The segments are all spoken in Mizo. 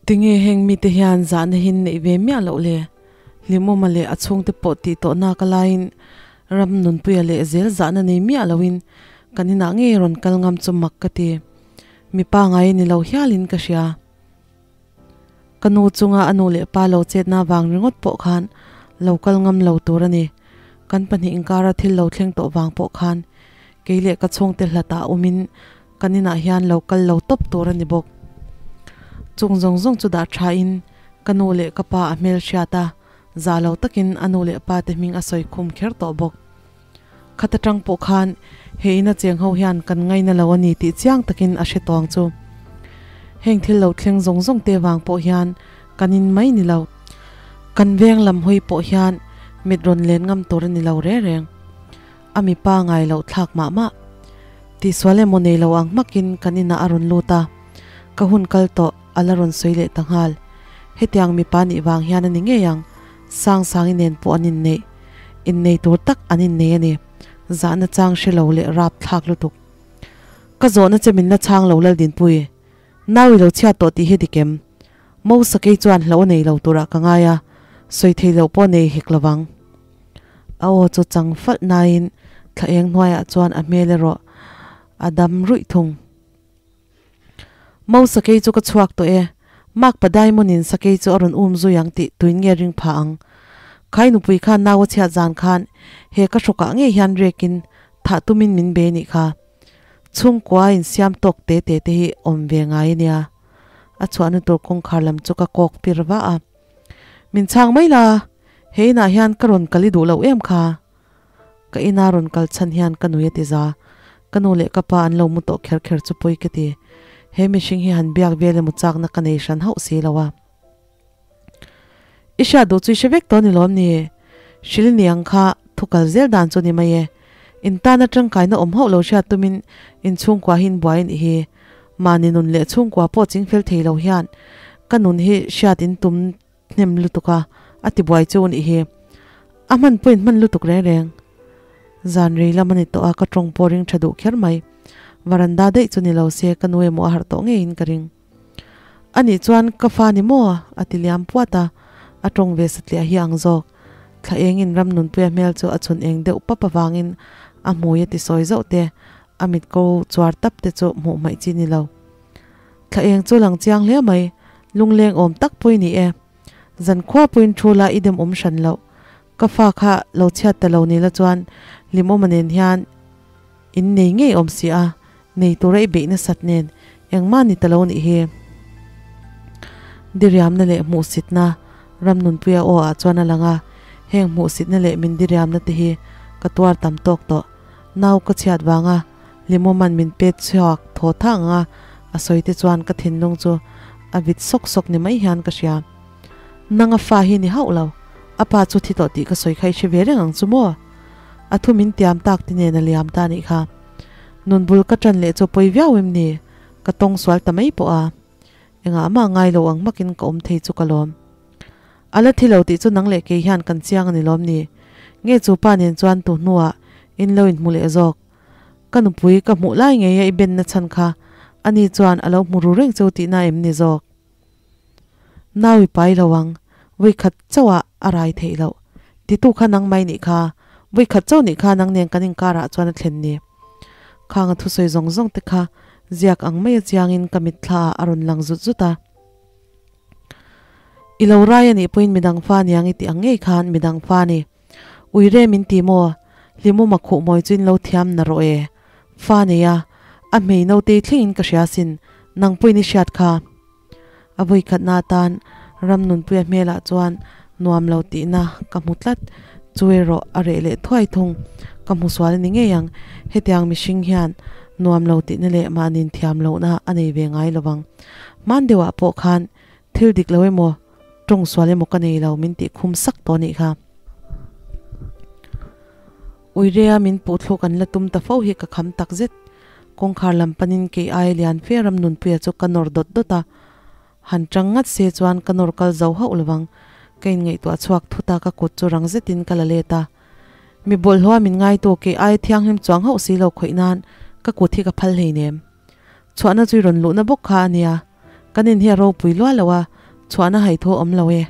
Tinge heng mite hian zahna hin neih ve miah loh le? Hlimawma leh a chhungte pawh tih tawh nak alaiin ram nunpuia leh zel zahna nei miah loin kan inah ngei rawn kal ngam chu mak ka ti. Mipa ngai a ni lo hialin ka hria. Ka nu chunga a nu leh pa lo chetna vang ringawt pawh khan lo kal ngam lo tur a ni. Kan pahnih inkara thil lo thleng tawh vang pawh khan kei leh ka chhungte hlatah awmin kan inah hian lo kal lo tawp tur a ni bawk. Chung zawng zawng chu dah thain ka nu leh ka pa a hmel hriat a, za lo takin a nu leh pa te hming a sawi khum kher tawh bawk. Khat atang pawh khan he ina cheng ho hian kan ngaina lo a ni tih chiang takin a hre tawng chu. Heng thil lo thleng zawng zawng te vang pawh hian kan in mai ni lo. Kan veng lam hawi pawh hian mit rawn len ngam tur a ni lo reng reng. A mipa ngai loh thlak mah mah. Tihsual emaw nei lo ang hmakin kan inah a rawn lut a, ka hun kal tawh a la rawn sawi leh ta nghal. Hetiang mipa nih vang hian a ni ngei ang, Sangsangi nen pawh an inneih. Innei tur tak an innei a ni. Zahna chang hre lo leh rap thlak lutuk. Ka zawhna che min la chhang lo Laldinpui. Nau i lo chhiat tawh tih hi dik em? Mo sakei chuan hlauh a nei lo turah ka ngai a, sawi thei loh pawh nei hek lovang. A aw chu chang falh nain thla eng hnuaiah chuan a hmel erawh a dam ruih thung. Mo sakei chu ka chhuak tawh e, Makpa Diamond-in sakei chu a rawn um zui ang tih tuin nge ring pha ang? Khai nupui khan nau a chhiat zan khan he ka hrawkah ngei hian rekin thah tumin min be nih kha. Chhungkua insiam tawk te te te hi awm ve ngai a nia. A chhuahna tur kawngkhar lam chu ka kawk pir vah a. Min chhang mai la, he inah hian ka rawn kal i duh loh em kha? Ka ina rawn kal chhan hian ka nui a ti za. Ka nu leh ka pa an lo mu tawh kher kher chu pawi ka ti. He mihring hi han biak vel emaw chakna ka nei hran hauh si lo a. I hriat duh chu i hre vek tawh ni lawm ni? Hril niang kha thu kal zel dan chu ni mai e. In tana tangkaina awm hauh lo hriat tumin in chhungkua hi in buai anih hi. Mahni nun leh chhungkua pawh ching fel thei lo hian ka nun hi hriat in tum hnem lutuk a, a ti buai chu anih hi. A hman pawh in hman lutuk reng reng. Zan rei lam a ni tawh a, ka tawng pawh ring tha duh kher mai. Varanda daih chu ni lo se ka nu emaw a harh tawh ngeiin ka ring. Anih chuan ka fa ni maw? a ti liam puat a, a tawng ve satliah hi ang zawk. Thla engin ram nunpuia hmel chu a chhun eng deuh pap avangin a hmui a ti sawi zauh te, a mit ko chuar tap te chu hmuh hmaih chi ni lo. Thla eng chu lang chiang hle mai, lungleng awm tak pawh i ni e. Zan khua pawhin thu la i dem awm hran loh. Ka fa kha lo chhiat ta lo ni la chuan Limawma nen hian In nei ngei awm si a, nei tura i beih nasat nen engmah ni ta lo nih hi. Diriamna leh hmuhsitna ram nunpuia aw ah chuan a lang a, heng hmuhsitna leh min diriamna te hi ka tuar tam tawk tawh. Nau ka chhiat vanga Limawman min pet chhuak thaw thang anga a sawi te chuan ka thinlung chu a vit sawk sawk ni mai hian ka hria. Nang a fa hi ni hauh lo, a pa chu thi tawh tih ka sawi kha i hre ve reng ang chu maw? A thu min tiam tak ti nen a liam ta nih kha. Nun bul ka ṭan leh chu pawi viau em ni? Ka tawng sual ta mai pawh a. Engah mah ngai lo ang hmakin ka awm thei chu ka lawm. A la thi lo tih chu nang leh kei hian kan chiang a ni lawm ni? Nge chu pa nen chuan tu hnuah in lo inhmu leh zawk? Ka nupui ka hmuh lai ngei a i benna chhan kha ani chuan a lo hmu ru reng cheu tihna em ni zawk? Nau i pai lo ang, vui khat chauh ah a rai theih loh. Titu kha nang mai nih kha, vui khat chauh nih kha nang nen kan inkar ah chuan a thlen ni. Khang a thusawi zawng zawng te kha ziak ang mai a chiang in ka mitthla ah a rawn lang zut zut a. I lo rai a nih pawhin midang fa niang i tih ang ngei khan midang fa ni. Ui re min ti maw? Hlimawm a khuh mawi chu in lo thiam na rawh e. Fa nei a, a hmei naute thleng in ka hria sin, nang pawhin i hriat kha. A vawi khatna atan ram nunpuia hmelah chuan nuam lo tihna ka hmu tlat, chu erawh a reh leh thuai thung. Ka hmu sual a ni ngei ang, hetiang mihring hian nuam lo tihna leh mahniin thiam lohna a nei ve ngai lo vang. Hman deuhah pawh khan thil dik lo emaw tawng sual emaw ka nei lo min tih khum sak tawh anih kha. Uirea min puh thluk an la tum ta fo hi ka kham tak zet. Kawngkhar lam panin kei ai lian fe ram nunpuia chu ka nawr dawt dawt a. Han tang ngat se chuan ka nawr kal zo hauh lovang. Ka inngaihtuah chhuak thut a ka kut chu rang zetin ka la let a. Mi bawlhhlawha min ngaitu kei ai thianghlim chuang hauh si lo khawih nan ka kut hi ka phal hleinem. Chhuahna chu i rawn luhna bawk kha a nia. Kan in hi a ropui luah lo a. Chhuahna hai thaw awm lo e.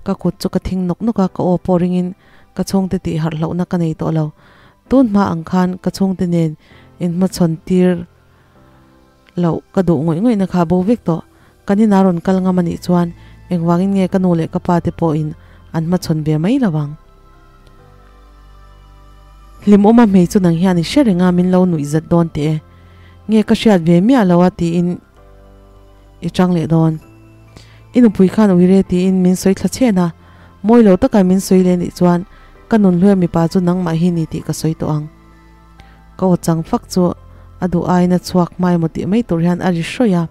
Ka kut chu ka thing nawk nawk a, ka aw pawh ringin ka chhungte tih harh hlauhna ka nei tawh lo. Tun hma ang khan ka chhungte nen inhmachhawn tir loh ka duh ngawih ngawihna kha bo vek tawh. Kan inah rawn kal ngam a nih chuan engvangin nge ka nu leh ka pa te pawhin an hmachhawn ve mai lo ang. Hlimawma hmei chu nang hian i hre reng a, min lo nuih zat dawn teh e. Nge ka hriat ve miah lo a tiin i chang leh dawn. I nupui khan uire tiin min sawi thla chhen a, mawi lo taka min sawi leh nih chuan ka nunhluia mipa chu nangmah hi ni tih ka sawi tawh ang. Ka aw chang fak chu a duh aiin a chhuak hmai maw tih mai tur hian a ri hrawih a.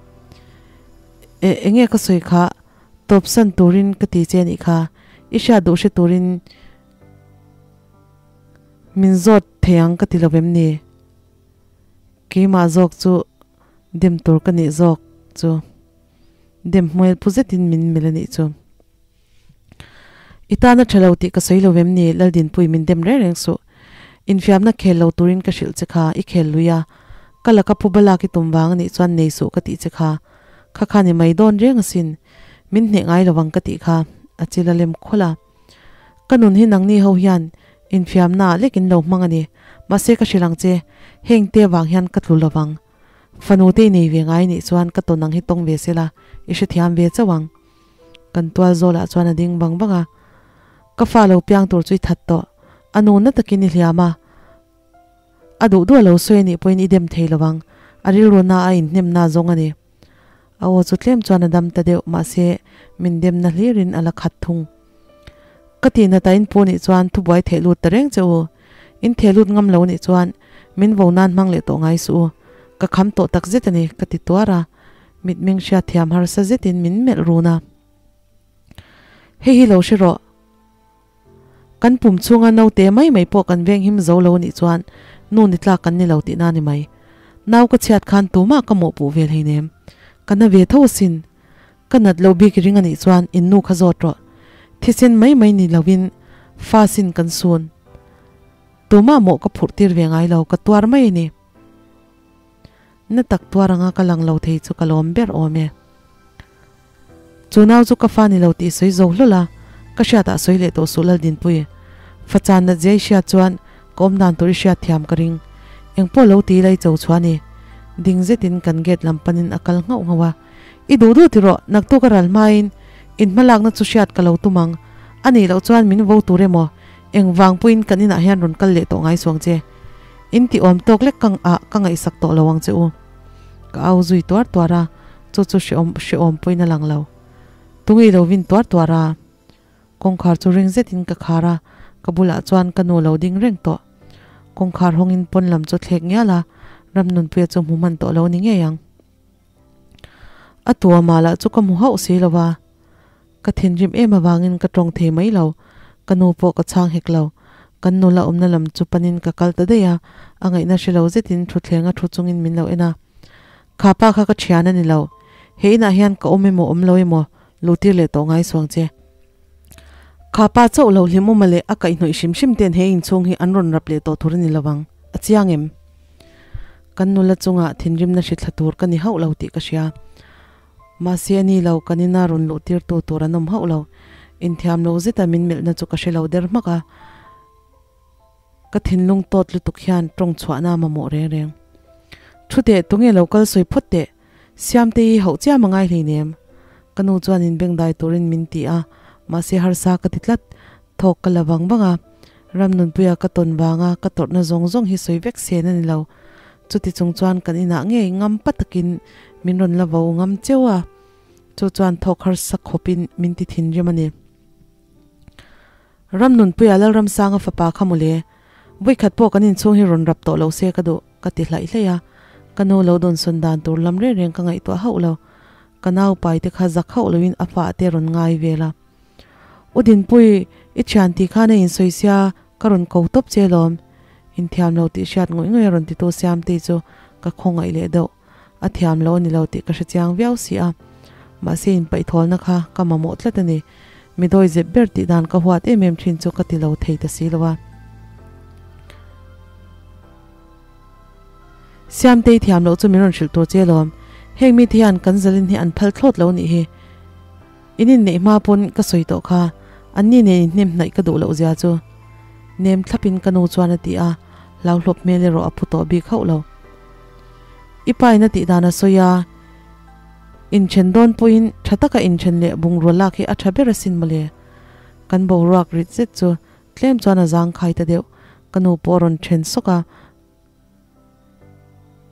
E, enge ka sawi kha tawpsan turin ka ti che nih kha, i hriat duh hre turin min zawt thei ang ka ti lo em ni? Keimah zawk chu dem tur ka nih zawk chu dem hmuel pu zetin min melh a nih chu. I tana tha lo tih ka sawi lo em ni Laldinpui min dem reng reng suh. Infiamna khel lo turin ka hrilh che kha i khel lui a, ka laka phu balak i tum vang a nih chuan nei suh ka tih che kha. Kha kha ni mai dawn reng asin. Min hneh ngai lo ang ka tih kha a chil a lem khawlh a. Ka nun hi nangni ho hian infiamna ah lek in lo hmang a ni. Mahse ka hrilh ang che, heng te vang hian ka tlu lo vang. Fanu te i nei ve ngai nih chuan ka tawn ang hi tawng ve sela, i hrethiam ve chauh ang. Kan tual zawlah chuan a ding vang vang a. Ka fa lo piang tur chu i that tawh. A nu na takin i hliam a. A duh duh a lo sawi a nih pawhin i dem thei lo ang. A rilru na a inhnem na zawng a ni. A aw chu tlem chuan a dam ta deuh, mahse min demna hlirin a la khat thung. Ka tihna ta in pu nih chuan thubuai theh lut ta reng che u. In theh lut ngam lo nih chuan min vo nan hmang leh tawh ngai suh u. Ka kham tawh tak zet a ni, ka ti tuar a. Mitmeng hriat thiam harsa zetin min melh run a. Hei hi lo hre rawh. Kan pum chhunga naute mai mai pawh kan veng him zo lo nih chuan nu ni tlak kan ni lo tihna ni mai. Nau ka chhiat khan tumah ka mawhpuh vel hleinem. Ka na ve tho asin. Ka nat lo bik ring anih chuan in nu kha zawt rawh. Thisen mai mai ni loin fa sin kan sun. Tumah mawh ka phurh tir ve ngai lo, ka tuar mai a ni. Na tak tuar anga ka lang lo thei chu ka lawm ber awm e. Chu nau chu ka fa ni lo tih sawi zo hlawl a, ka hriatah sawi leh tawh suh Laldinpui. Fa chan nat zia i hriat chuan ka awm dan tur i hriat thiam ka ring. Eng pawh lo ti ila i cho chhuah a ni. Ding zetin kan gate lam panin a kal nghauh nghauh a. I duh duh ti rawh, naktuk a ral hmain in hmalakna chu hriat ka lo tum ang. A nih loh chuan min vo tur emaw, engvang pawhin kan inah hian rawn kal leh tawh ngai suang che. In ti awm tawk lek kang ah ka ngaihsak tawh lo ang che u. Ka au zui tuar tuar a, chu chu hreawm hreawm pawhin a lang lo. Tungei lo vin tuar tuar a. Kawngkhar chu ring zetin ka khar a, ka bulah chuan ka nu lo ding reng tawh. Kawngkhar hawngin pawn lam chu thlek ngial a, Ramnunpuia chu hmu hman tawh lo ni ngei ang. A tuamah lah chu ka hmu hauh si lo va, ka thinrim em avangin ka tawng thei mai lo, ka nu pawh ka chhang hek lo. Kan nula awmna lam chu panin ka kal ta daih a, a ngaihna hre lo zetin thutthleng a thu chungin min lo en a. Kha pa kha ka thian a ni lo, he inah hian ka awm emaw awm lo emaw luhtir leh tawh ngai suang che. Kha pa chauh lo hlimawma leh a kaihhnawih hrim hrim ten he inchhung hi an rawn rap leh tawh tur a ni lo ang, a chiang em? Kan nula chungah thinrimna hri thla tur ka ni hauh lo tih ka hria. Mahse a ni lo, kan ina rawn luh tirtu tur an awm hauh lo. Inthiam lo zeta min melhna chu ka hre lo der hmak a. Ka thinlung tawt lutuk hian tawng chhuahna mamawh reng reng. Thu teh, tunge lo kal sawi phawt teh? Siamte hi hauh chiam a ngai hleinem. Ka nu chuan inbengdai turin min ti a, mahse harsa ka ti tlat. Thawk ka la vang vang a, Ramnunpuia ka tawn vanga ka tawrhna zawng zawng hi sawi vek sen a ni lo. Chuti chung chuan kan inah ngei ngam pa takin min rawn la vo ngam cheu a, chu chuan thawk harsa khawpin min ti thinrim a ni. Ramnunpuia Lalramsanga fapa kha mawle, vawikhat pawh kan inchhung hi rawn rap tawh lo se ka duh. Ka ti hlaih hlaih a, ka nu lo dawnsawn dan tur lam reng reng ka ngaihtuah hauh lo. Ka nau pai te kha zak hauh loin a fah te rawn ngai vel a. U Dinpui, i thian tih khan a insawi sia, ka rawn ko tawp che lawm. Inthiam lo tih hriat ngawih ngawih a rawn titu Siamtei chu ka khawngaih leh deuh. A thiam lo a ni lo tih ka hrechiang viau si a. Mahse inpaihtawlna kha ka mamawh tlat a ni. Mi dawi zep ber tih dan ka huat em em thin chu ka ti lo thei ta si lo a. Siamtei thiam loh chu min rawn hrilh tur che lawm. Heng mite hian kan zalin hi an phal thlawt lo nih hi. In inneih hma pawn ka sawi tawh kha, anni nen inhnem hnaih ka duh loh zia chu. Nem thlapin ka nu chuan a ti a, hlauhlawp hmel erawh a phu tawh bik hauh lo. I pa in a tih dan a sawi a, inthen dawn pawhin tha taka inthen leh bungrua lak hi a tha ber asin mawle. Kan boruak rit zet chu tlem chuan a zangkhai ta deuh, ka nu pawh a rawn then sawk a.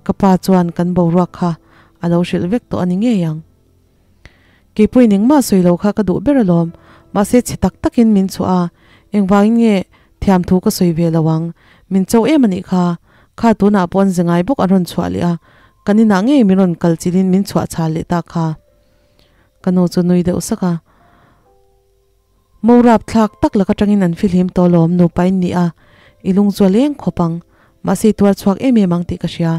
Ka pa chuan kan boruak kha a lo hrilh vek tawh a ni ngei ang. Keipawhin engmah sawi lo kha ka duh ber alawm, mahse chhe tak takin min chhuah a, engvangin nge thiamthu ka sawi ve lo ang, min cho em a nih kha, kha tunah pawh an ze ngai bawk an rawn chhuah leh a, kan inah ngei min rawn kal chilhin min chhuah chhal leh ta kha. Ka nu chu nui deuh sak a. Mo rapthlak tak lak atangin an fihlim tawh alawm nupa in ni a, i lung chu a leng khawp ang, mahse i tuar chhuak em em ang tih ka hria.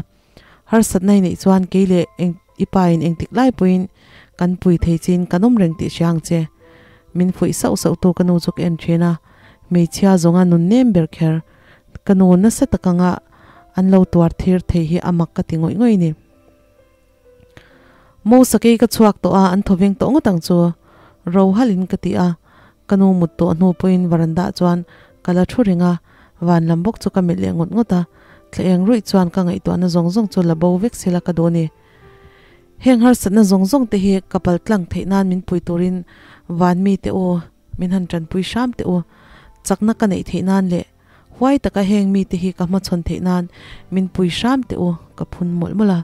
Harsatna i neih chuan kei leh eng i pa in engtik lai pawhin kan pui thei chin kan awm reng tih hria ang che. Min fuih sauh sauh tu ka nu chu ka en thin a, hmeichhia zawnga nun nem ber kher ka nu nasa tak anga an lo tuar thir thei hi a mak ka ti ngawih ngawih a ni. Mo sakei ka chhuak tawh a, an thaw veng tawh ngawt ang chu. Ro halin ka ti a, ka nu mut tawh hnu pawhin varanda chuan ka la thu reng a, van lam bawk chu ka melh leh ngawt ngawt a, thla eng ruih chuan ka ngaihtuahna zawng zawng chu la bo vek sela ka duh a ni. Heng harsatna zawng zawng te hi ka pal tlang theih nan min pui turin van mi te u min han tanpui hram teh u, chakna ka neih theih nan leh Huai taka heng mite hi ka hmachhawn theih nan min pui hram teh u, ka phun mawlh mawlh a.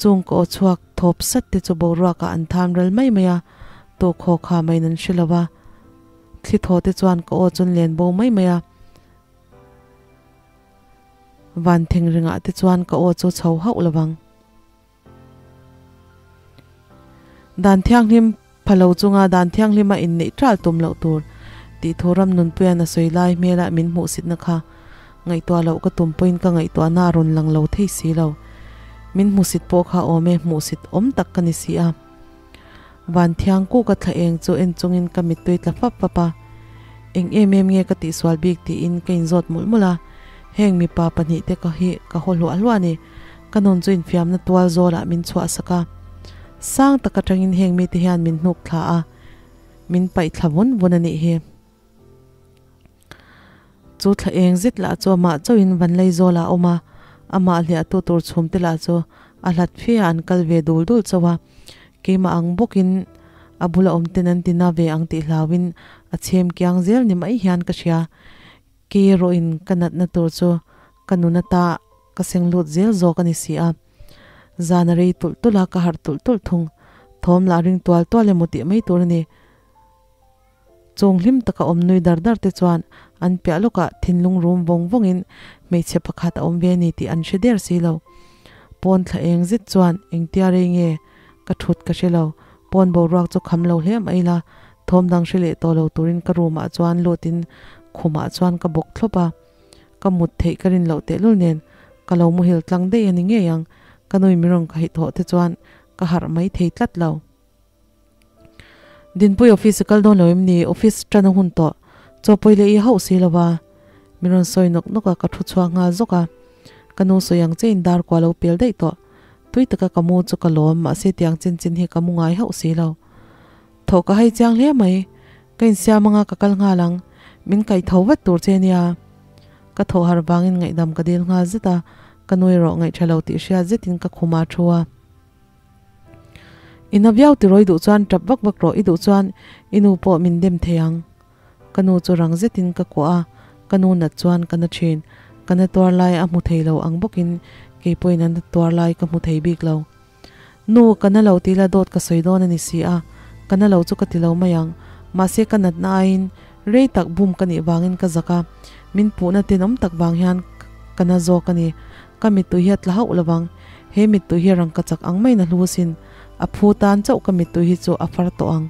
Chung ka aw chhuak thawp sat te chu boruakah an tham ral mai mai a, tawh khaw kha maiin an hre lo va. Thli thaw te chuan ka aw chu an len bo mai mai a. Van theng ringah te chuan ka aw chu chho hauh lo vang. Dan thianghlim pha lo chunga dan thianghlima inneih ṭal tum loh tur tih thu ram nunpuia'n a sawi lai hmela min hmuhsitna kha ngaihtuah loh ka tum pawhin ka ngaihtuahna a rawn lang lo thei si lo. Min hmusit pawh kha awm e, hmuhsit awm tak ka ni si a. Van thiang kuk a thla eng chu en chungin ka mittui tla fap fap a. Eng em em nge ka tihsual bik tiin ka inzawt mawlh mawlh a, heng mipa pahnihte ka hi ka haw hluah hluah a ni. Ka nun chu infiamna tual zawlah min chhuahsak a, sang tak atangin heng mite hian min hnuk thla a, min paih thla vun vun a nih hi. Chu thla eng zet lah chu amah chauhin Vanlei zawlah a awm a, amah hliahtu tur chhumte lah chu a hlat fe ah an kal ve dul dul chauh a, keimah ang bawkin a bula awmten an ti na ve ang tih hlauhin a chhem kiang zel ni mai hian ka hria. Kei erawhin ka natna tur chu ka nun ata ka seng lut zel zawk a ni si a. Zan a rei tulh tulh a, ka harh tulh tulh thung. Thawm lah ring tual tual emaw tih mai tur a ni. Chung hlim taka awm nui dar dar te chuan an piah lawkah thinlung rum vawng vawngin hmeichhe pakhat a awm ve a ni tih an hre der si lo. Pawn thla eng zet chuan engtia rei nge ka thut ka hre lo. Pawn boruak chu kham lo hle mai ila, thawm dang hre leh tawh lo turin ka room ah chuan lutin khumah chuan ka bawk thlawp a. Ka mut theih ka rin loh tehlul nen ka lo muhil tlang daih a ni ngei ang, ka nui mi rawn ka hithawh te chuan ka harh mai thei tlat lo. Dinpui office i kal dawn lo em ni? Office tan a hun tawh, chaw pawi leh i hauh si lo va. Min rawn sawi nawk nawk a, ka thu chhuak nghal zawk a. Ka nu sawi ang che in dar kua lo pel daih tawh. Tui taka ka mu chu ka lawm, mahse tiang chin chin hi ka mu ngai hauh si lo. Thawh ka hai chiang hle mai, ka insiam anga ka kal nghal ang, min kaih tho vat tur che nia. Ka thawh har vangin ngaihdam ka dil nghal zet a, ka nu erawh ngaihtha lo tih hriat zetin ka khum a thu a. I na viau tiraw i duh chuan tap vak vak rawh, i duh chuan i nu pawh min dem thei ang. Ka nu chu rang zetin ka kuah a, ka nu nat chuan ka na thin. Ka na tuar lai a hmu thei lo ang bawkin kei pawhin a na tuar lai ka hmu thei bik lo. Nu, ka na lo tila dawt ka sawi dawn a ni si a, ka na lo chu ka ti lo mai ang. Mahse ka natna aiin rei tak bum ka nih vangin ka zak a, min puhna tenawm tak vang hian ka na zawk a ni. Ka mittui hi a tla hauh lovang, he mittui hi rangka chak ang maiin a hlu asin, a phu tan chauh ka mittui hi chu a far tawh ang.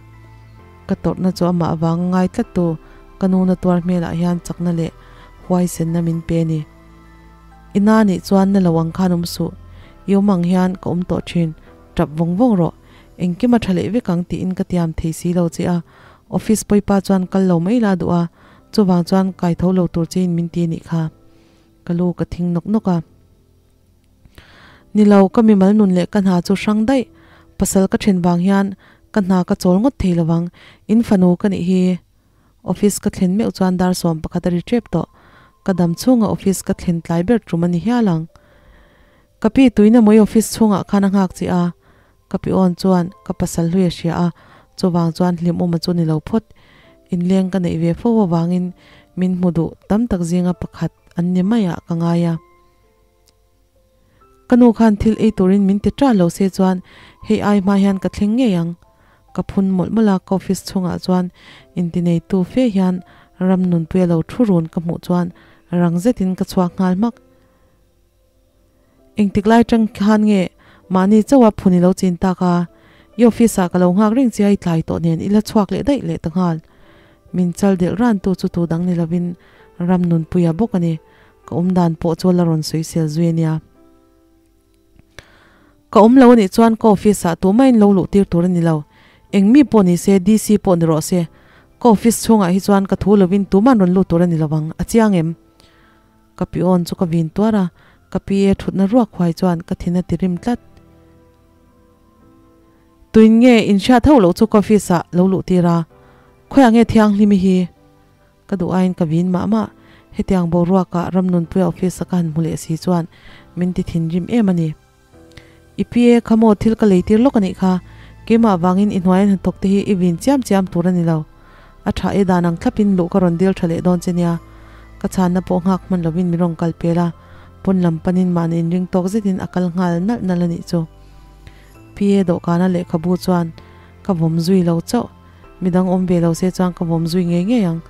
Ka tawrhna chu amah avanga ngai tlat tu ka nu na tuar hmelah hian chakna leh huaisenna min pe a ni. I na nih chuan na lo ang khan awm suh, i awm ang hian ka awm tawh thin, tap vawng vawng rawh, engkim a tha leh vek ang tiin ka tiam thei si lo che a, office pawipa chuan kal lo mai la duh a, chuvang chuan kai tho lo tur chein min ti nih kha. Ka lu ka thing nawk nawk a. Ni lo, ka mimal nun leh ka hna chu hrang daih. Pasal ka then vang hian Ka hna ka chawl ngawt thei lovang, in fanu ka nih hi. Office ka thlen meuh chuan dar 11 a ri tep tawh. Ka dam chhunga office ka thlen tlai ber tum a ni hial ang. Ka pi tuina mawi office chhungah khan a nghak che a, ka pi awn chuan ka pasal hlui a hria a, chuvang chuan hlimawma chu ni lo phawt. Inleng ka neih ve fo avangin min hmu duh tam tak zinga pakhat an ni maiah ka ngai a. Ka nu khan thil ei turin min ti ṭah lo se chuan hei ai hma hian ka thleng ngei ang. Ka phun mawlh mawlh a, ka office chhungah chuan intineitu fe hian Ramnunpuia lo thu run ka hmuh chuan rang zetin ka chhuak nghal hmak. Engtik lai ṭang khan nge mahni chauha phun i lo chin tak a, i office ah ka lo nghak reng che a i tlai tawh nen i la chhuak leh daih leh ta nghal. Min chal delh rantu chu tu dang ni lovin Ramnunpuia bawk a ni. Ka awm dan pawh chu la rawn sawi sel zui a nia. Ka awm lo a nih chuan ka office ah tumah in lo luh tir tur a ni lo. Eng mi pawh ni se, DC pawh ni rawh se. Ka office chhungah hi chuan ka thu lovin tuman rawn lut tur a ni lo ang, a chiang em? Ka pi awn chu ka vin tuar a, ka pi e thutna ruak huai chuan ka thin a ti rim tlat. Tuin nge in hriat hauh loh chu ka office ah lo luh tir a, khawiah nge thianghlimi hi? Ka duh aiin ka vin mah mah. Hetiang boruakah Ramnunpuia office a ka han hmu leh si chuan min ti thinrim em a ni. I PA kha maw thil ka lei tir lawk a nih kha, keimah vangin i hnuai an hnathawk te hi i vin chiam chiam tur a ni lo. A tha e dan ang thlapin luh ka rawn dil tha leh dawn che nia. Ka chhanna pawh nghak hman lovin min rawn kal pel a, pawn lam panin mahni inring tawk zetin a kal nghal nalh nalh a nih chu. PA dawhkana lehkhabu chuan ka vawm zui lo chauh. Midang awm ve lo se chuan ka vawm zui ngei ngei ang.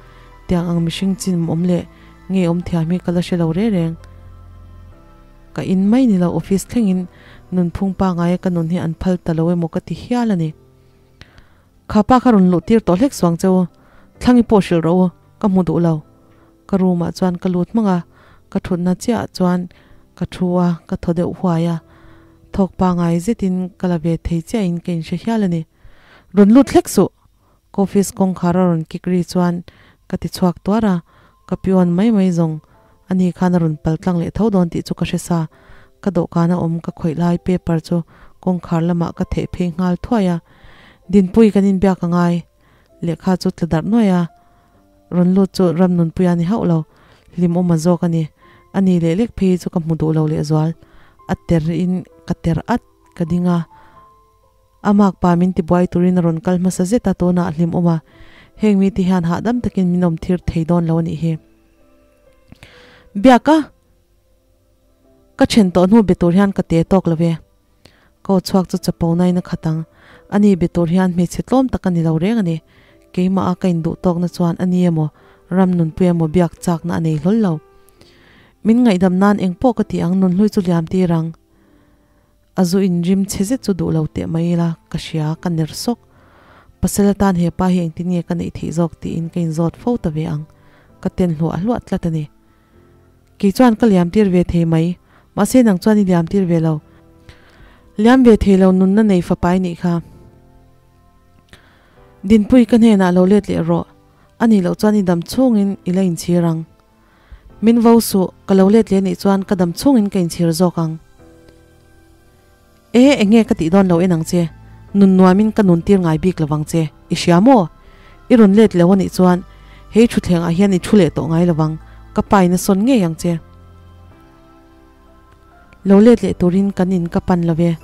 Tiang ang mihring chin awm leh ngei awm thiam hi ka la hre lo reng reng. Ka in mai ni lo office thlengin nunphung pangaia ka nun hi an phal ta lo emaw ka ti hial a ni. Kha pa kha rawn luh tir tawh hlek suang che u. Thlangi pawh hrilh rawh u, ka hmu duh lo. Ka room ah chuan ka lut hmang a, ka thutna chiah chuan ka thu a, ka thaw deuh huai a. Thawk pangai zetin ka la ve thei chiahin ka inhre hial a ni. Rawn lut hlek suh! Ka office kawngkhar a rawn kik ri chuan ka ti chhuak tuar a, ka pion mai mai zawng ani khan a rawn pal tlang leh tho dawn tih chu ka hre sa. Ka dawhkan a awm ka khawih lai paper chu kawngkhar lamah ka theh phei nghal thuai a, Dinpui kan inbiak a ngai. Lehkha chu tla darh nuai a, rawn lut chu Ramnunpuia ni hauh lo, hlimawma zawk a ni. Ani leh lek phei chu ka hmu duh lo lehzual, a ter in ka ter at ka ding a. A makpa min tibuai turin a rawn kal hmasa zet a, tunah a hlimawm a, heng mite hian hahdam takin min awm thir thei dawn lo a nih hi. Biak a, ka then tawh hnu be tur hian ka te tawk lo ve. Ka aw chhuak chu chapo nain a khat ang. Ani be tur hian hmeichhe tlawm tak a ni lo reng a ni. Keimah a ka induh tawkna chuan a ni emaw, ram nunpui emaw biak chakna a nei hlawl lo. Min ngaihdam nan engpawh ka tih ang nunhlui chu liam tir ang. A zu inrim chhe zet chu duh lo teh mai ila, ka hria, ka ner sawk. Pasal atan he pa hi engtin nge ka neih theih zawk tiin ka inzawt fo ta ve ang. Ka ten hluah hluah tlat a ni. Kei chuan ka liam tir ve thei mai, mahse nang chuan i liam tir ve lo. Liam ve thei lo nunna nei fapa i nih kha. Dinpui ka hnenah lo let leh rawh, a nih loh chuan i dam chhungin i la inchhir ang. Min vo suh, ka lo let leh nih chuan ka dam chhungin ka inchhir zawk ang. E, enge ka tih dawn lo en ang che, nun nuamin ka nun tir ngai bik lovang che, i hria maw? I rawn let lo a nih chuan hei thutthleng ah hian i thu leh tawh ngai lovang, ka pa in a sawn ngei ang che. Lo let leh turin kan in ka pan lo ve.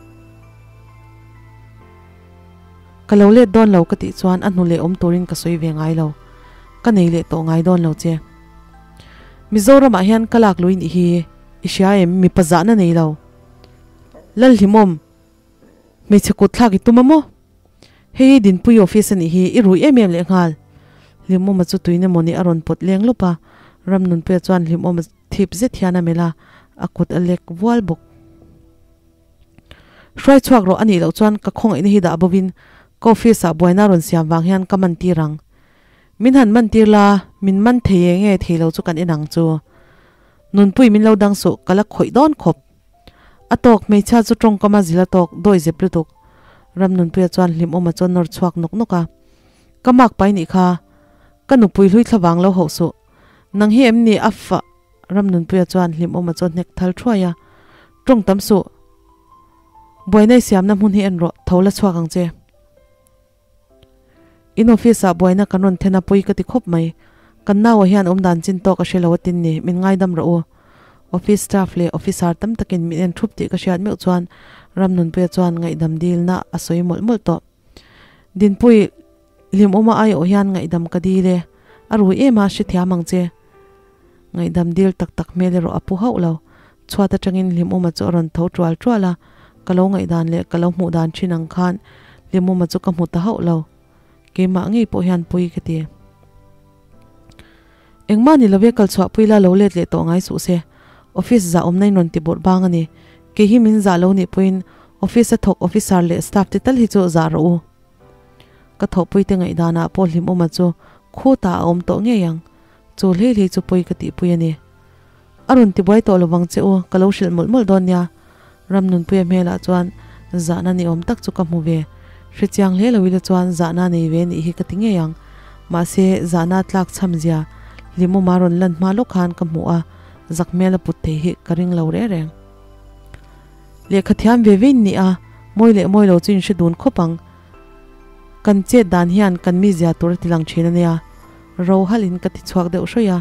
Ka lo let dawn lo ka tih chuan a hnu leh awm turin ka sawi ve ngai lo. Ka nei leh tawh ngai dawn lo che. Mizoramah hian ka lak lui nih hi i hria em mipa zahna nei lo. Lalhlimawm, hmeichhe kut thlak i tum a maw? Hei hi Dinpui office a nih hi i rui em em leh nghal. Hlimawma chu tuin emaw nih a rawn pawt leng lawp a, Ramnunpuia chuan Hlimawma thip zet hian a melh a, a kut a lek vual bawk. Hruai chhuak rawh a nih loh chuan ka khawngaihna hi dah bovin ka office ah buaina rawn siam vang hian ka man tir ang. Min han man tir la, min man thei e nge thei lo chu kan en ang chu. Nunpui min lo dang suh, ka la khawih dawn khawp. A tawk, hmeichhia chu tawngkam a zil a tawk, dawi zep lutuk. Ramnunpuia chuan hlimawma chuan nawr chhuak nawk nawk a. Ka mak pai nih kha, ka nupui hlui thlavang lo hauh suh. Nang hi em ni a fa Ramnunpuia chuan hlimawma chu a hnek thal thuai a. Tawng tam suh. Buaina i siamna hmun hi en rawh, tho la chhuak ang che. In office ah buaina kan rawn then a pawi ka ti khawp mai. Kan nau ah hian awmdan chin tawk a hre lo atin ni, min ngaidam rawh u. Office staff leh officer tam takin min en thup tih ka hriat meuh chuan Ramnunpuia chuan ngaihdam dilna a sawi mawlh mawlh tawh. Dinpui, Hlimawma aiawh hian ngaihdam ka dil e, a rui em a, hrethiam ang che. Ngaihdam dil tak tak hmel erawh a pu hauh lo. Chhuat atangin Hlimawma chu a rawn tho tual tual a, ka lo ngaihdan leh ka lo hmuh dan thin ang khan Hlimawma chu ka hmu ta hauh lo. Keimah ngei pawh hian pui ka ti. Engmah ni love kal chhuah pui la lo let leh tawh ngai suh se. Office zah awmna in rawn ti bawrh bang a ni. Kei hi min zah lo nih pawhin office a thawk officer leh staff te tal hi chu zah rawh u. Ka thawhpui te ngaihdanah pawh Hlimawma chu khutah a awm tawh ngei ang. Chu hlei hlei chu pawi ka tihpui a ni. A rawn tibuai tawh lovang che u, ka lo hrilh mawlh mawlh dawn nia. Ramnunpuia hmelah chuan zahna ni awm tak chu ka hmu ve. Hrechiang hle lo ila chuan zahna nei ve nih hi ka ti ngei ang. Mahse, zahna tlak chham zia Hlimawma rawn lan hma lawk khan ka hmu a, zak hmel a put thei hi ka ring lo reh reng. Lehkha thiam ve vein ni a, mawi leh mawi lo chu in hre dun khawp ang. Kan chet dan hian kan mizia tur a ti lang thin a nia. Ro halhin ka ti chhuak deuh hrawih a,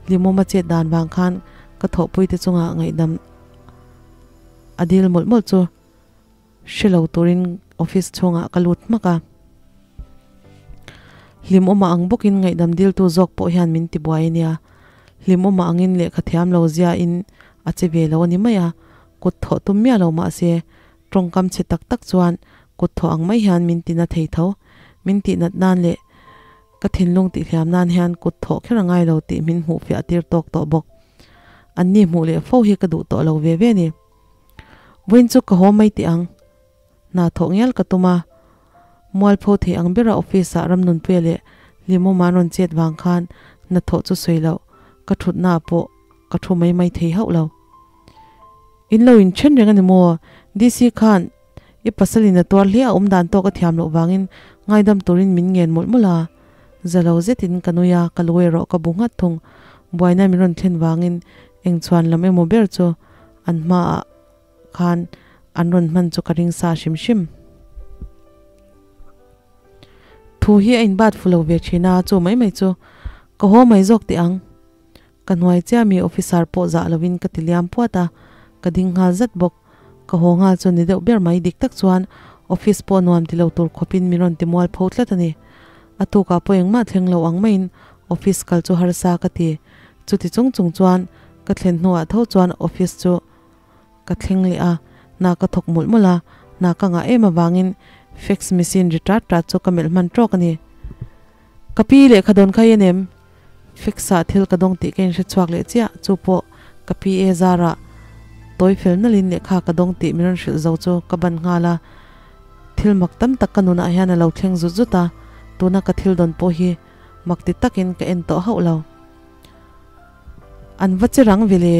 Hlimawma chet dan vang khan ka thawhpui te chungah ngaihdam a dil mawlh mawlh chu hre lo turin office chhungah ka lut hmak a. Hlimawma ang bawkin ngaihdam diltu zawk pawh hian min ti buai a nia. Hlimawma angin lehkha thiam lo ziain a che ve lo a ni mai a, kut thawh tum miah lo mah se Tawngkam chhe tak tak chuan kut thawh ang mai hian min tina thei tho. Min tihnat nan leh ka thinlung tihhliam nan hian kut thawh kher a ngai lo tih min hmuh fiah tir tawk tawh bawk. Anni hmuh leh fo hi ka duh tawh lo ve ve ni. Vawiin chu ka haw mai tih ang. Hna thawh ngial ka tum a. Mualpho thei ang bera office ah Ramnunpuia leh Hlimawma an rawn chet vang khan hna thawh chu sawi loh ka thutna ah pawh ka thu mai mai thei hauh lo. In lo inthen reng a ni maw? DC khan i pasal in a tuar hle a awm dan tawk a thiam loh vangin ngaidam turin min ngen mawlh mawlh a. Za lo zetin ka nui a, ka lu erawh ka bu nghat thung. Buaina min rawn thlen vangin eng chhuan lam emaw ber chu an hmaah khan an rawn hman chu ka ring sa hrim hrim. Thu hi a inbat fu lo ve thin a, chu mai mai chu ka haw mai zawk teh ang. Ka hnuai chiah mi officer pawh zah lovin ka ti liam puat a, ka ding nghal zat bawk. Ka haw nghal chu ni deuh ber mai dik tak chuan office pawh nuam ti lo tur khawpin min rawn ti mual pho tlat a ni. A tukah pawh engmah thleng lo ang maiin office kal chu harsa ka ti. Chuti chung chung chuan ka thlen hnuah tho chuan office chu ka thleng leh a, hna ka thawk mawlh mawlh a, hna ka ngah em avangin fax machine ri tat tat chu ka melh hman tawk a ni. Ka pi lehkha dawn kha i en em? Fax-ah thil ka dawng tih ka inhre chhuak leh chiah, chu pawh ka PA zarah tawi fel nalhin lehkha ka dawng tih min rawn hrilh zo chu ka ban nghal a, thil mak tam tak ka nunah hian a lo thleng zut zut a, tuna ka thil dawn pawh hi mak ti takin ka en tawh hauh lo. An va che rang ve le!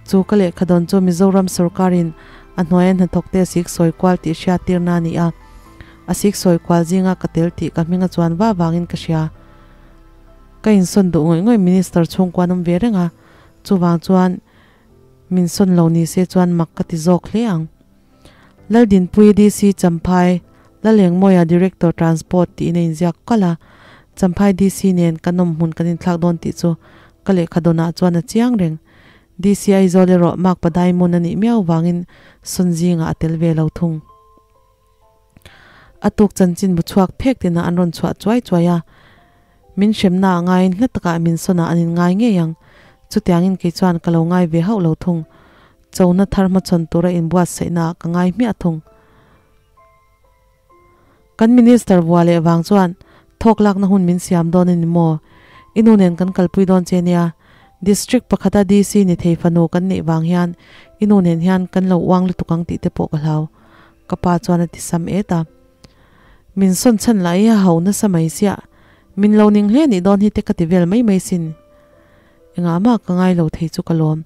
Chu ka lehkha dawn chu Mizoram sorkarin a hnuaia hnathawkte sik sawi kual tih hriat tirna a ni a. A sik sawi kual zinga ka tel tih ka hminga chuan va vangin ka hria. Ka insawn duh ngawih ngawih Minister chhungkua an awm ve reng a, chuvang chuan min sawn lo ni se chuan mak ka ti zawk hle ang. Laldinpui DC Champhai Lalengmawia Director Transport tiin a inziak kalh a, Champhai DC nen kan awm hmun kan inthlak dawn tih chu ka lehkha dawnah chuan a chiang reng. DC Aizawl erawh Makpa Diamond a nih miau vangin sawn zingah a tel ve lo thung. A tuk chanchin bu chhuak phek tinah an rawn chhuah chuai chuai a, min hremna a ngaiin hla takah min sawnah an inngai ngei ang. Chutiangin kei chuan ka lo ngai ve hauh lo thung. Chona thar hmachhawn tura inbuatsaihnaah ka ngai hmiah thung. Kan Minister vua leh vang chuan thawk lakna hun min siam dawn a ni maw? I nu nen kan kalpui dawn che nia. District pakhata DC ni thei fanu kan neih vang hian i nu nen hian kan lo uang lutuk ang tih te pawh ka hlau. Ka pa chuan a ti sam et a. Min sawn chhan lah i a ho nasa mai siah. Min lo ning hle nih dawn hi te ka ti vel mai mai sin. Engah mah ka ngai lo thei chu ka lawm.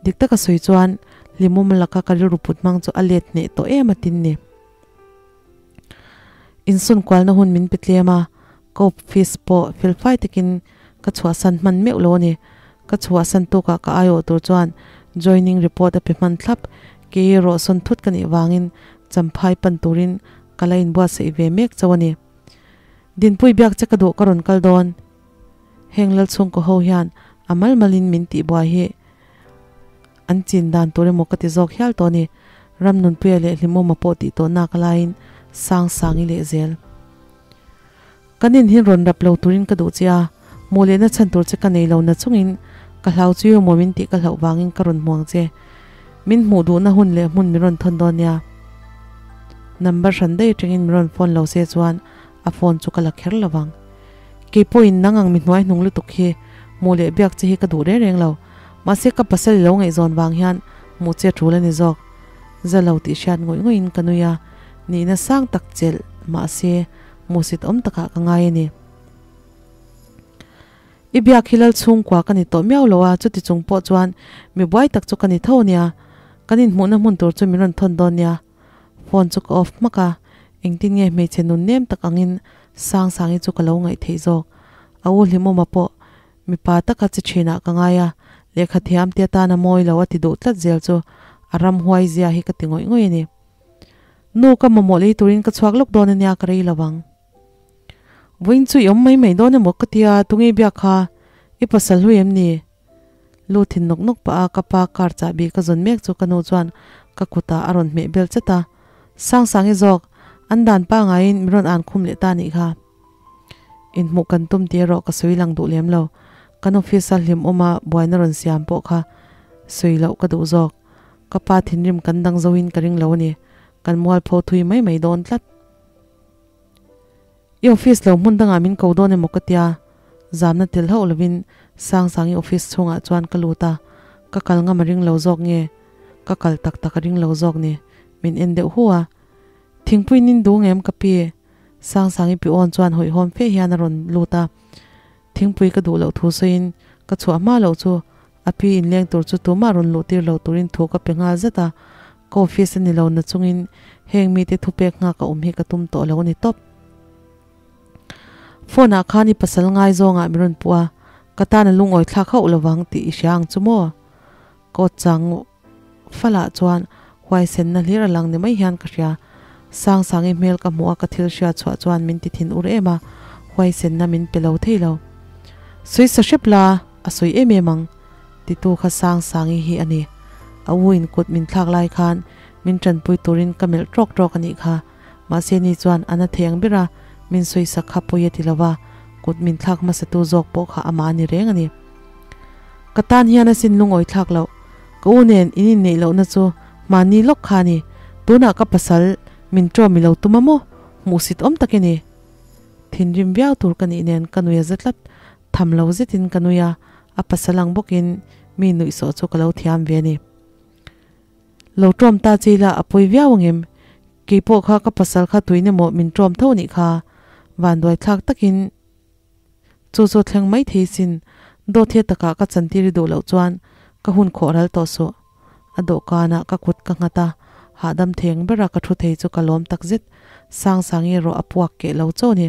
Dik taka sawi chuan Hlimawm laka ka rilru put hmang chu a let hneh tawh em a tin ni. Insawn kualna hun min pe tlem a, ka office pawh felfai takin ka chhuahsan hman meuh lo a ni. Ka chhuahsan tukah ka aiawh tur chuan joining report a pe hman thlap. Kei erawh sawn thut ka nih vangin Champhai pan turin. ka la inbuatsaih ve mek chauh a ni. Dinpui biak che ka duh ka rawn kal dawn. Heng Lalchhungkaw ho hian a mal malin min tihbuai hi an chin dan tur emaw ka ti zawk hial tawh a ni. Ramnunpuia leh Hlimawma pawh tih tawh nak laiin sang sangi leh zel. Kan in hi rawn rap lo turin ka duh che a, hmuh lehna chhan tur che ka nei lo na chungin ka hlau chu emaw min tih ka hlauh vangin ka rawn hmu ang che. Min hmuh duhna hun leh hmun min rawn thawn dawn nia. Number hran daih atangin min rawn phone lo se chuan a phone chu ka la kher lo vang. Kei pawhin nang ang mi hnuai hnung lutuk hi hmuh leh biak che hi ka duh reng reng lo. Mahse ka pasal i lo ngaihzawn vang hian hmuh che tul a ni zawk. Za lo tih hriat ngawih ngawih in ka nui a, nihna sang tak chelh mahse hmuhsit awm takah ka ngai a ni. I biak hi lal chhungkua ka ni tawh miau lo a, chuti chung pawh chuan mi buai tak chu ka ni tho nia. Kan inhmuhna hmun tur chu min rawn thawn dawn nia. Phone chu ka off hmak a, engtin nge hmeichhe nun nem tak angin Sangsangi chu ka lo ngaih theih zawk. A u Hlimawma pawh mipa taka chi thinah ka ngai a, lehkha thiam te atana mawi lo a ti duh tlat zel chu a ramhuai zia hi ka ti ngawih ngawih a ni. Nu ka mamawh lei turin ka chhuak lawk dawn ania ka rei lo ang. Vawiin chu i awm mai mai dawn emaw ka tia tunge biak kha i pasal hlui em ni? Lu thin nawk nawk pah a ka pa car chahbi ka zawn mek chu ka nu chuan ka kutah a rawn hmeh bel chat a. Sangsangi zawk an dan pangaiin min rawn an khum leh ta nih kha. Inhmuh kan tum tih erawh ka sawi lang duh lem lo. Kan office a hlim awma buaina rawn siam pawh kha sawi loh ka duh zawk. Ka pa thinrim kan dang zoin ka ring lo a ni. Kan mualpho thui mai mai dawn tlat. I office lo hmun dangah min ko dawn emaw ka tia? Zamna tel hauh lovin Sangsangi office chhungah chuan ka lut a, ka kal ngam a ring lo zawk nge? Ka kal tak tak a ring lo zawk ni? Min en deuh hu a. Thingpui nin duh ngem ka pi? Sangsangi pi awn chuan hawihhawm fe hian a rawn lut a. Thingpui ka duh loh thu sawiin ka chhuah hma loh chu A pi inleng tur chu tumah rawn luh tir lo turin thu ka pe nghal zat a, ka office a ni lo na chungin heng mite thupek nghak a awm hi ka tum tawh lo a ni tawp. Phone ah khan i pasal ngai zawngah min rawn puh a, ka tan a lungawi thlak hauh lo vang tih i hria ang chu maw? Ka aw chang falah chuan huaisenna hlir a lang ni mai hian ka hria. Sangsangi hmel ka hmuh a ka thil hriat chhuah chuan min ti thin ur em a, huaisenna min pe lo thei lo. Sawi sa hrep la, a sawi em em ang, titu kha Sangsangi hi a ni. A u in kut min thlak lai khan min tanpui turin ka melh tawk tawk a nih kha. Mahse ni chuan a na thei ang ber a, min sawi sak kha pawi a ti lo va, kut min thlak hmasatu zawk pawh kha amah a ni reng a ni. Ka tan hian a sin lungawi thlak loh. Ka u nen in inneih lohna chu mahni lawk kha a ni. Tunah ka pasal min ṭawm i lo tum a maw? Hmuhsit awm tak i ni. Thinrim viau tur ka nih nen ka nui a za tlat. Tham lo zetin ka nui a, a pasal ang bawkin mi nuihsawh chu ka lo thiam ve a ni. Lo ṭawm ta che ila a pawi viau angem? Kei pawh kha ka pasal kha tuin emaw min ṭawm tho nih kha. Vanduai thlak takin. Chu chu thleng mai thei sin, dawt hi a takah ka chantir i duh loh chuan ka hun khawh ral tawh suh. A dawhkanah ka kut ka nghat a, hahdam theng bera ka thu thei chu ka lawm tak zet, Sangsangi erawh a puak keh lo chauh a ni.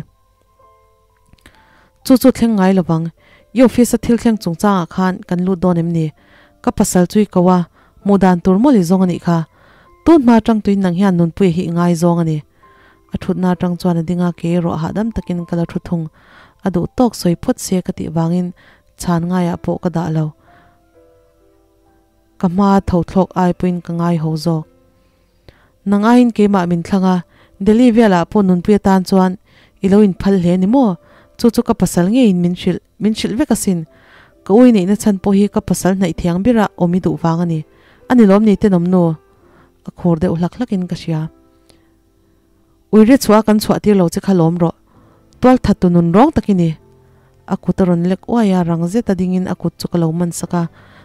Chu chu thleng ngai lovang, i office a thil thleng chungchangah khan kan lut dawn em ni? Ka pasal chu i ko a, hmuh dan tur mawlh i zawng a nih kha. Tun hma atang tuin nang hian Nunpuia hi i ngaizawng a ni. A thutna atang chuan a ding a, kei erawh hahdam takin ka la thu thung. A duh tawk sawi phawt se ka tih vangin chhan ngaiah pawh ka dah lo. Ka hma tho thlawk ai pawhin ka ngai ho zawk. Nang aiin keimah min thlang a, Delhi velah pawh nunpui atan chuan i lo inphal hle ni maw? Chu chu ka pasal ngeiin min hrilh, min hrilh vek asin. Ka ui neihna chhan pawh hi ka pasal hnaih thiang bera awm i duh vang a ni. A ni lawm ni tenawm nu? A khur deuh hlak hlakin ka hria. Uire chhuah kan chhuah tir lo che kha lawm rawh. Tual that tu nun rawng tak i ni. A kut a rawn lek uai a, rang zet a dingin a kut chu ka lo man sak a,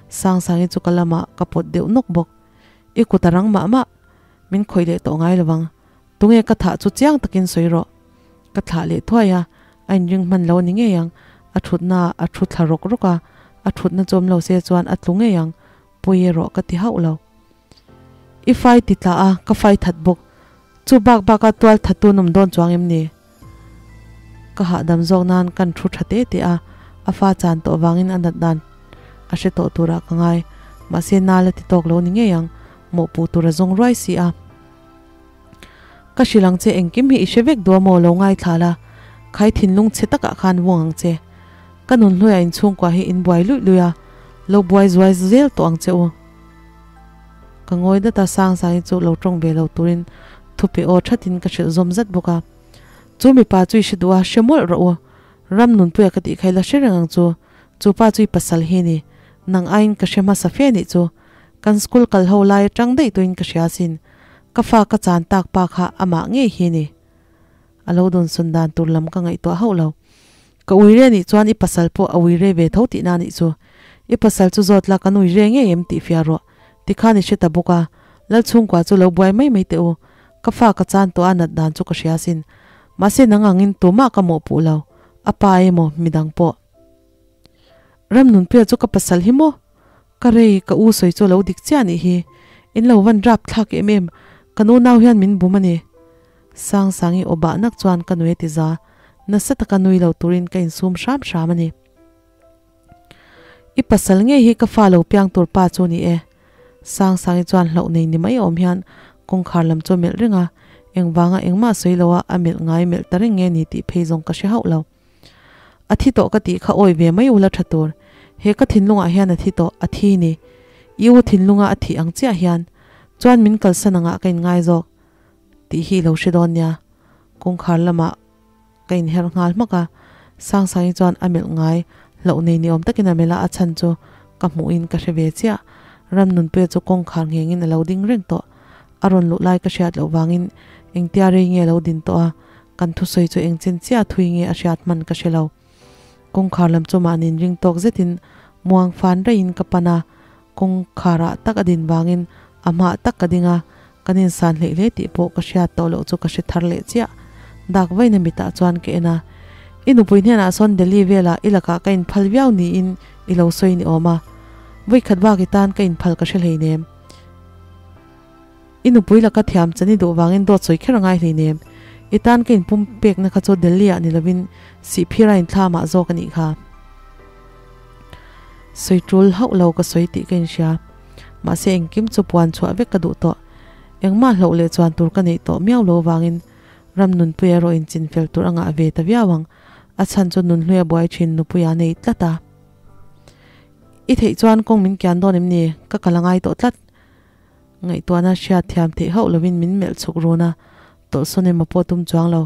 Sangsangi chu ka lamah ka pawt deuh nawk bawk. I kut a rang mah mah. Min khawih leh tawh ngai lovang. Tunge ka thah chu chiang takin sawi rawh. Ka thlah leh thuai a, a inring hman lo a ni ngei ang. A thutna ah a thu thla rawk rawk a, a thutna chu awm lo se chuan a tlu ngei ang. Pawi erawh ka ti hauh lo. I fai ti tla a, ka fai that bawk. Chu bak bak a tual that tu nawm dawn chuang em ni? Ka hahdam zawk nan kan thu tha te te a, a fa chan tawh vangin a nat dan a hre tawh turah ka ngai. Mahse nal a ti tawk lo ni ngei ang, mawhpuh tur a zawng ruai si a. Ka hrilh ang che engkim hi i hre vek duh a maw lo ngaithla la, khai thinlung chhe takah khan vung ang che. Ka nun hluaiah inchhungkua hi in buai luih luih a, lo buai zuai zel tawh ang che u. Ka ngawi dat a, Sangsangi chu lo tawng ve lo turin thupe aw thatin ka hrilh zawm zat bawk a. Chu mipa chu i hre duh a, hre mawlh rawh u. Ram nunpuia ka tih kha i la hre reng ang chu. Chu pa chu i pasal hi ni. Nang aiin ka hre hmasa fe nih chu. Kan school kal ho lai atang daih tuin ka hria sin. Ka fa ka chan tak pa kha amah ngei hi ni. A lo dawn sawn dan tur lam ka ngaihtuah hauh lo. Ka ui re nih chuan i pasal pawh a ui re ve tho tihna nih chu. I pasal chu zawt la kan ui re ngei em tih fiah rawh. Tikhan i hre ta bawk a. Lal chhungkua chu lo buai mai mai teh u. Ka fa ka chan tawh a nat dan chu ka hria sin. Mahse nang angin tumah ka mawhpuh lo. A pa emaw midang pawh. Ramnunpuia chu ka pasal hi maw? Ka rei, ka u sawi chu a lo dik chiah nih hi. In lo van rap thlak em em, kan unau hian min bum a ni. Sangsangi aw bah nak chuan ka nui a ti za, nasa taka nui lo turin ka insum hram hram a ni. I pasal ngei hi ka fa lo piang tur pa chu ni e. Sangsangi chuan hlauh nei ni mai awm hian kawngkhar lam chu a melh reng a, engvanga engmah sawi loa a melh ngai melh ta reng nge ni tih phei zawng ka hre hauh lo. A thi tawh ka tih kha awi ve mai ula tha tur. He ka thinlungah hian a thi tawh, a thi ni. I u thinlunga a thih ang chiah hian. Chuan min kalsan angah ka inngai zawk tih hi i lo hre dawn nia. Kawngkhar lamah ka inher nghal hmak a, Sangsangi chuan a melh ngai hlauh nei ni awm takin a melh a, a chhan chu ka hmuhin ka hre ve chiah. Ramnunpuia chu kawngkhar nghengin a lo ding reng tawh. A rawn luh lai ka hriat loh vangin engtia rei nge a lo din tawh a, kan thusawi chu engchen chiah thui nge a hriat hman ka hre lo. Kawngkhar lam chu mahni inring tawk zetin muang fan raihin ka pan a, kawngkharah tak a din vangin a hmaah tak ka ding a, kan insan hleih hle tih pawh ka hriat tawh loh chu ka hre thar leh chiah. Dak vaina mitah chuan ka en a, I nupui hnenah sawn Delhi velah i lakah ka inphal viau niin i lo sawi ni awm a, vawikhat bak i tan ka inphal ka hre hleinem. I nupui laka thiam chan i duh vangin dawt sawi kher a ngai hleinem. I tan ka inpum pekna kha chu Delhi ah ni lovin Sihphira inthlamah zawk a nih kha. Sawi tul hauh lo ka sawi tih ka inhria. Mahse engkim chu puan chhuah vek ka duh tawh. Engmah hlauh leh chuan tur ka neih tawh miau lo vangin ram nunpui erawh inchinfel tur a ngah ve ta viau ang. A chhan chu nunhlui a buai thin nupui a nei tlat a. I theih chuan kawng min kian dawn em ni? Ka kal a ngai tawh tlat. Ngaihtuahna hriat thiam theih hauh lovin min melh chhuk run a, tawlhsawn emaw pawh tum chuang lo.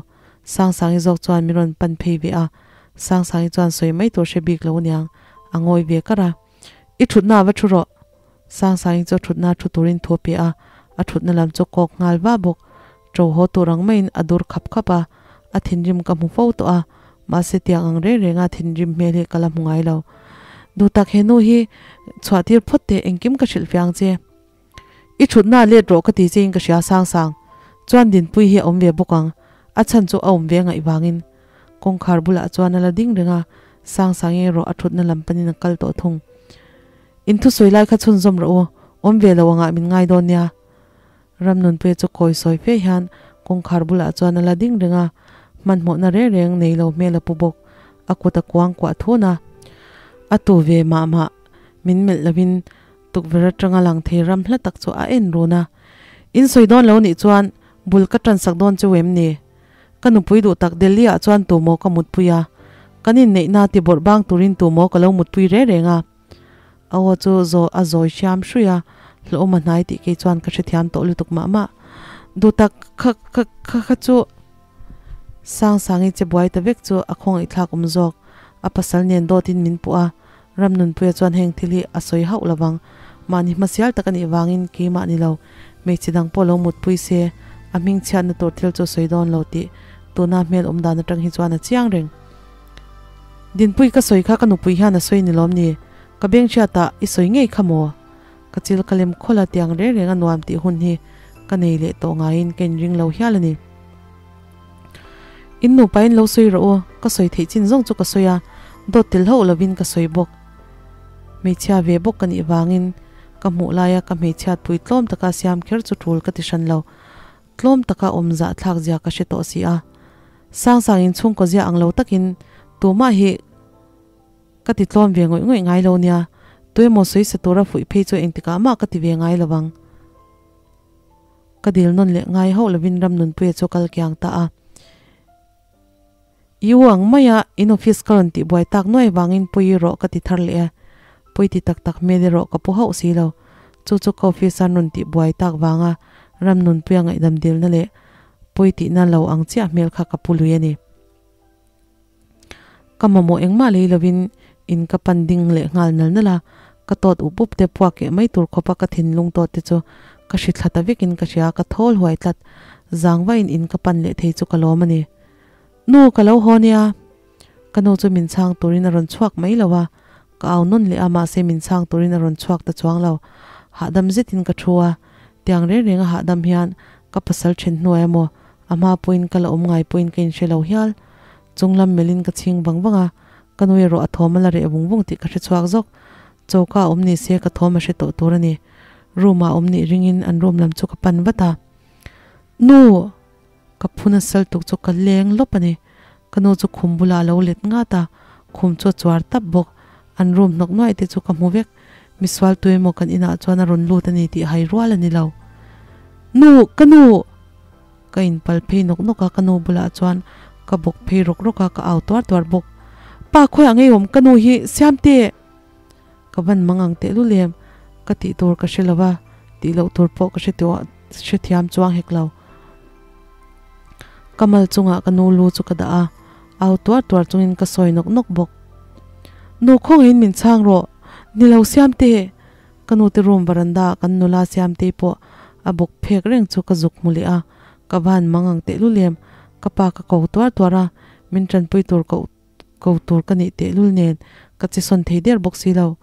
Sangsangi zawk chuan min rawn pan phei ve a, Sangsangi chuan sawi mai tur hre bik lo aniang, a ngawi ve kar a. I thutna a va thu rawh! Sangsangi chu a thutna thu turin thu a pe a, a thutna lam chu kawk nghal va bawk. Ṭo haw tur ang maiin a dur khap khap a, a thinrim ka hmu fo tawh a, mahse tiang ang reng renga thinrim hmel hi ka la hmu ngai lo. Duhtak he nu hi chhuah tir phawt teh engkim ka hrilh fiang che. I thutna let rawh ka ti che in ka hria sang sang. Chuan Dinpui hi a awm ve bawk ang, a chhan chu a awm ve ngaih vangin. Kawngkhar bulah chuan a la ding reng a, sang sang erawh a thutna lam panin a kal tawh thung. In thusawi lai kha chhunzawm rawh u, awm ve lo angah min ngai dawn nia. Ramnunpuia chu kawi sawi fe hian kawngkhar bulah chuan a la ding reng a, hmanhmawhna reng reng nei lo hmel a pu bawk. A kut a kuang kuah thun a, a tu ve mah mah min melh lovin tukverh atanga lang thei ram hla tak chu a en run a. In sawi dawn lo nih chuan bul ka tansak dawn chu em ni? Ka nupui duh tak Delhi ah chuan tumaw ka mutpui a, kan inneihna ti bawrh bang turin tumaw ka lo mutpui reng reng a. A aw chu zaw a zawi hriam hrui a, hlawhawm a hnai tih kei chuan ka hrethiam tawh lutuk mah mah. Duhtak kha kha kha kha chu Sangsangi che buai ta vek chu a khawngaihthlak awm zawk. A pasal nen dawtin min puh a, Ramnunpuia chuan heng thil hi a sawi hauh lovang. Mahni hmasial tak a nih vangin keimah ni lo, hmeichhe dang pawh lo mutpui se, a hmingchhiatna tur thil chu sawi dawn lo tih tuna hmel awm dan atang hi chuan a chiang reng. Dinpui ka sawi kha ka nupui hian a sawi ni lawm ni? Ka beng hriatah i sawi ngei kha maw? Ka chil ka lem khawlh a tiang reng reng a nuam tih hun hi ka nei leh tawh ngaiin ka inring lo hial a ni. In nupain lo sawi rawh u, ka sawi theih chin zawng chu ka sawi a, dawt tel hauh lovin ka sawi bawk. Hmeichhia ve bawk ka nih vangin ka hmuh laia ka hmeichhiatpui tlawm taka siam kher chu tul ka ti hran lo. Tlawm taka awm zahthlak zia ka hre tawh si a. Sangsang in chhungkaw zia ang lo takin tumah hi ka ti tlawm ve ngawih ngawih ngai lo nia, tuemaw sawi sa tura fuih phei chu engtikah mah ka ti ve ngai lo vang. Ka dil nawn leh ngai hauh lovin Ramnunpuia chu a kal kiang ta a. I u ang maia in office ka rawn tihbuai tak nuai vangin pawi rawh ka ti thar leh e. Pawi ti tak tak hmel erawh ka pu hauh si lo. Chu chu ka office an rawn tihbuai tak vanga Ramnunpuia ngaihdam dilna leh pawi tihna lo ang chiah hmel kha ka pu lui a ni. Ka mamawh engmah lei lovin in ka pan ding leh nghal nal nal a, ka tawt up up te puak keh mai tur khawpa ka thinlung tawt te chu ka hri thla ta vekin ka hria, ka thawl huai tlat. Zangvain in ka pan leh thei chu ka lawm a ni. Nu, ka lo haw nia. Ka nu chu min chhang turin a rawn chhuak mai lo a, ka au nawn leh a mahse min chhang turin a rawn chhuak ta chuang lo. Hahdam zetin ka thu a, tiang reng reng a hahdam hian ka pasal then hnuai a maw, a hma pawhin ka la awm ngai pawhin ka inhre lo hial. Chunglam melhin ka chhing vang vang a, ka nu erawh a thawm a la reh vung vung tih ka hre chhuak zawk. Choka a awm ni se ka thawm a hre tawh tur a ni. Room ah awm nih ringin an room lam chu ka pan vat a. Nu! Ka phu nasal tuk chu ka leng lawp a ni. Ka nu chu khum bulah a lo let ngat a, khum chu a chuar tap bawk. An room hnawk nuaih te chu ka hmu vek. Misual tu emaw kan inah chuan a rawn lut a ni tih hai rual a ni lo. Nu! Ka nu! Ka inpal phei nawk nawk a, ka nu bulah chuan ka bawk phei rawk rawk a, ka au tuar tuar bawk. Pa khawiah ngei awm ka nu hi Siamte! Ka van mang ang tehlul em? Ka tih tur ka hre lo va, tih loh tur pawh ka hre thiam chuang hek lo. Ka mal chungah ka nu lu chu ka dah a, au tuar tuar chungin ka sawi nawk nawk bawk. Nu khawngaihin min chhang rawh, ni lo Siamte! Ka nute room varanda ah kan nula Siamtei pawh a bawk phek reng chu ka zuk hmu leh a, ka van mang ang tehlul em? Ka pa ka ko tuar tuar a, min tanpui tur koh ko tur ka nih tehlul nen ka che sawn thei der bawk si lo.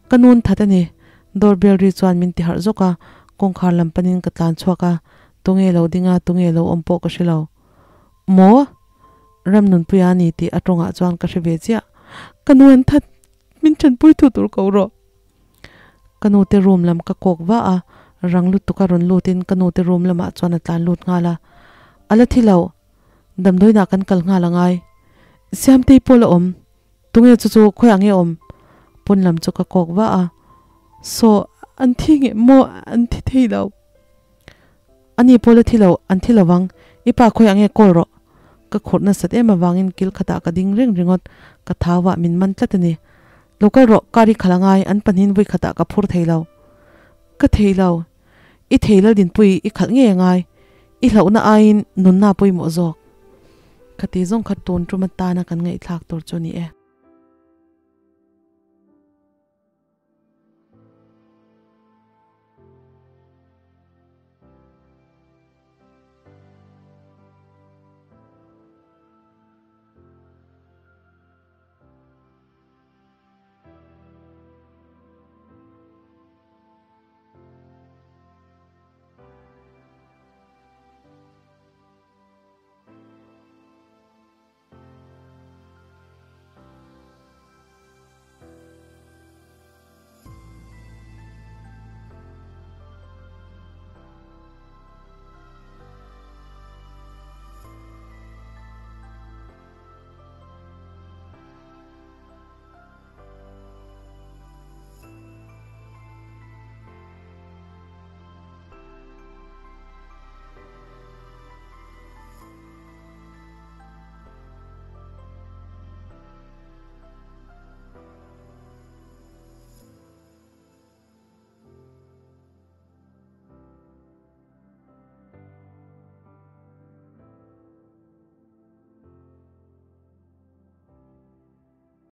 Ka nun that a ni. Door bell ri chuan min ti harh zawk a, kawngkhar lam panin ka tlan chhuak a, tunge lo ding a, tunge lo awm pawh ka hre lo. Maw? Ramnunpuia a ni tih a tawngah chuan ka hre ve chiah. Ka nu an that! Min ṭanpui thu tur ko rawh. Ka nute room lam ka kawk va a, rang lutuk a rawn lutin ka nute room lamah chuan a tlan lut nghal a. A la thi lo. Damdawiinah kan kal nghal a ngai. Siamtei pawh la awm. Tunge chu chu khawiah nge awm? Pawn lam chu ka kawk va a. Saw, an thi nge maw? An thi thei lo. Ani pawh la thi lo, an thi lo vang. I pa khawiah nge call rawh? Ka khurh nasat em avangin kil khatah ka ding reng ringawt. Ka thau ah min man tlat a ni. Lo kal rawh, car i khalh a ngai, an pahnihin vui khatah ka phur thei lo. Ka thei lo. I thei Laldinpui i khalh ngei a ngai. I hlauhna aiin nunna pawimawh zawk. Khati zawng kha tun tum atana kan ngaihthlak tur chu a ni e.